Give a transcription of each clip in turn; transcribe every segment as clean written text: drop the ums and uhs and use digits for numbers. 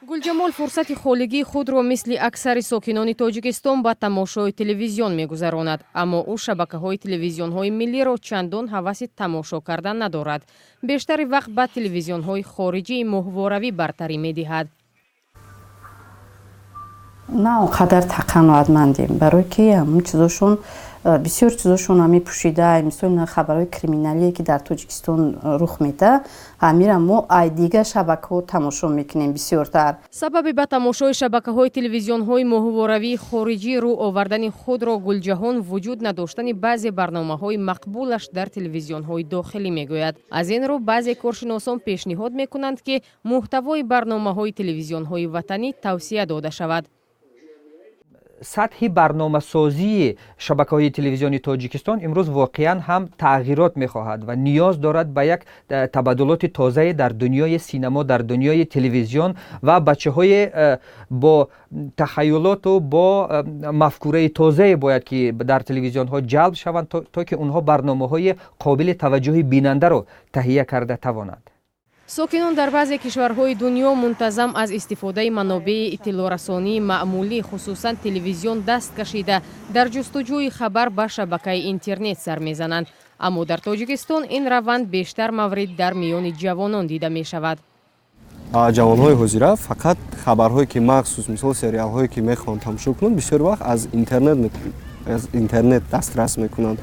Гулҷамол фурсати холигии худро мисли аксари сокинони Тоҷикистон ба тамошои телевизион мегузаронад, аммо ӯ шабакаҳои телевизионҳои миллиро чандон ҳаваси тамошо кардан надорад. Бештари вақт ба телевизионҳои хориҷии моҳворавӣ бартарӣ медиҳад. На он қадар қаноатмандем, барое ки ҳамун чизошон, бисёр чизошон ҳами пӯшида. Мисол, хабарҳои криминалие, ки дар Тоҷикистон рух медиҳад, ҳамира мо ай дигар шабакаҳо тамошо мекунем бисёртар. Сабаби ба тамошои шабакаҳои телевизионҳои моҳворавии хориҷӣ рӯ овардани худро Гулҷаҳон вуҷуд надоштани баъзе барномаҳои мақбулаш дар телевизионҳои дохилӣ мегӯяд. Аз ин рӯ баъзе коршиносон пешниҳод мекунанд, ки муҳтавои барномаҳои телевизионҳои ватанӣ тавсеа дода шавад. Сатҳи барномасозии шабакаҳои телевизиони Тоҷикистон имрӯз воқеан ҳам тағйирот мехоҳад ва ниёз дорад ба як табаддулоти тозае дар дунёи синамо, дар дунёи телевизион, ва бачаҳои бо тахаюлоту бо мафкураи тозае бояд ки дар телевизионҳо ҷалб шаванд, то ки онҳо барномаҳои қобили таваҷҷӯҳи бинандаро таҳия карда тавонанд. Сокинон дар баъзе кишварҳои дунё мунтазам аз истифодаи манобеи иттилоърасонии маъмулӣ, хусусан телевизион, даст кашида, дар ҷустуҷӯи хабар ба шабакаи интернет сар мезананд. Аммо дар Тоҷикистон ин раванд бештар маврид дар миёни ҷавонон дида мешавад. Ҷавонҳои ҳозира фақат хабарҳое, ки махсус, мисол, сериалҳое, ки мехоҳанд тамошо кунанд, бисёр вақт аз интернет дастрас мекунанд.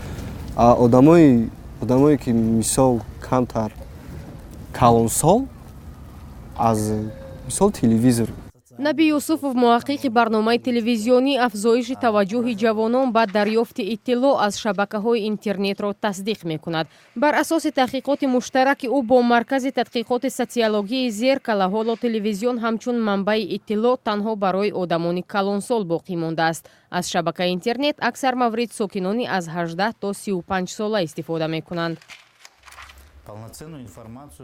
Одамое, ки, мисол, камтар калонсол, аз, мисол, телевизор. Наби Юсуфов, муҳаққиқи барномаи телевизионӣ, афзоиши таваҷҷӯҳи ҷавонон ба дарёфти иттилоъ аз шабакаҳои интернетро тасдиқ мекунад. Бар асоси таҳқиқоти муштараки ӯ бо Маркази тадқиқоти социологии «Зеркало», ҳоло телевизион ҳамчун манбаи иттилоъ танҳо барои одамони калонсол боқӣ мондааст. Аз шабакаи интернет аксар маврид сокинони аз 18 то 35 сола истифода мекунанд.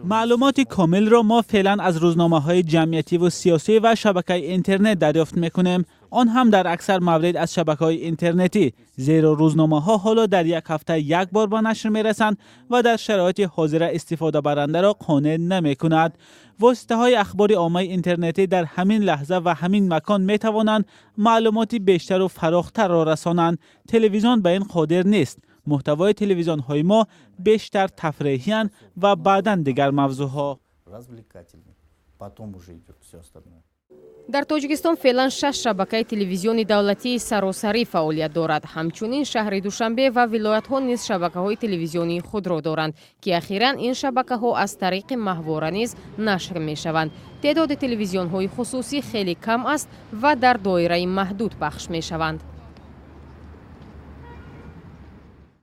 Маълумоти комилро мо феълан аз рӯзномаҳои ҷамъиятиву сиёсӣ ва шабакаи интернет дарёфт мекунем, он ҳам дар аксар маврид аз шабакаҳои интернетӣ, зеро рӯзномаҳо ҳоло дар як ҳафта як бор ба нашр мерасанд ва дар шароити ҳозира истифодабарандаро қонеъ намекунад. Воситаҳои ахбори оммаи интернетӣ дар ҳамин лаҳза ва ҳамин макон метавонанд маълумоти бештару фарохтарро расонанд. Телевизион ба ин қодир нест. Муҳтавои телевизионҳои мо бештар тафреҳиянд ва баъдан дигар мавзӯъҳо. Дар Тоҷикистон феълан шаш шабакаи телевизиони давлатии саросарӣ фаъолият дорад. Ҳамчунин шаҳри Душанбе ва вилоятҳо низ шабакаҳои телевизионии худро доранд, ки ахиран ин шабакаҳо аз тариқи маҳвора низ нашр мешаванд. Теъдоди телевизионҳои хусусӣ хеле кам аст ва дар доираи маҳдуд пахш мешаванд.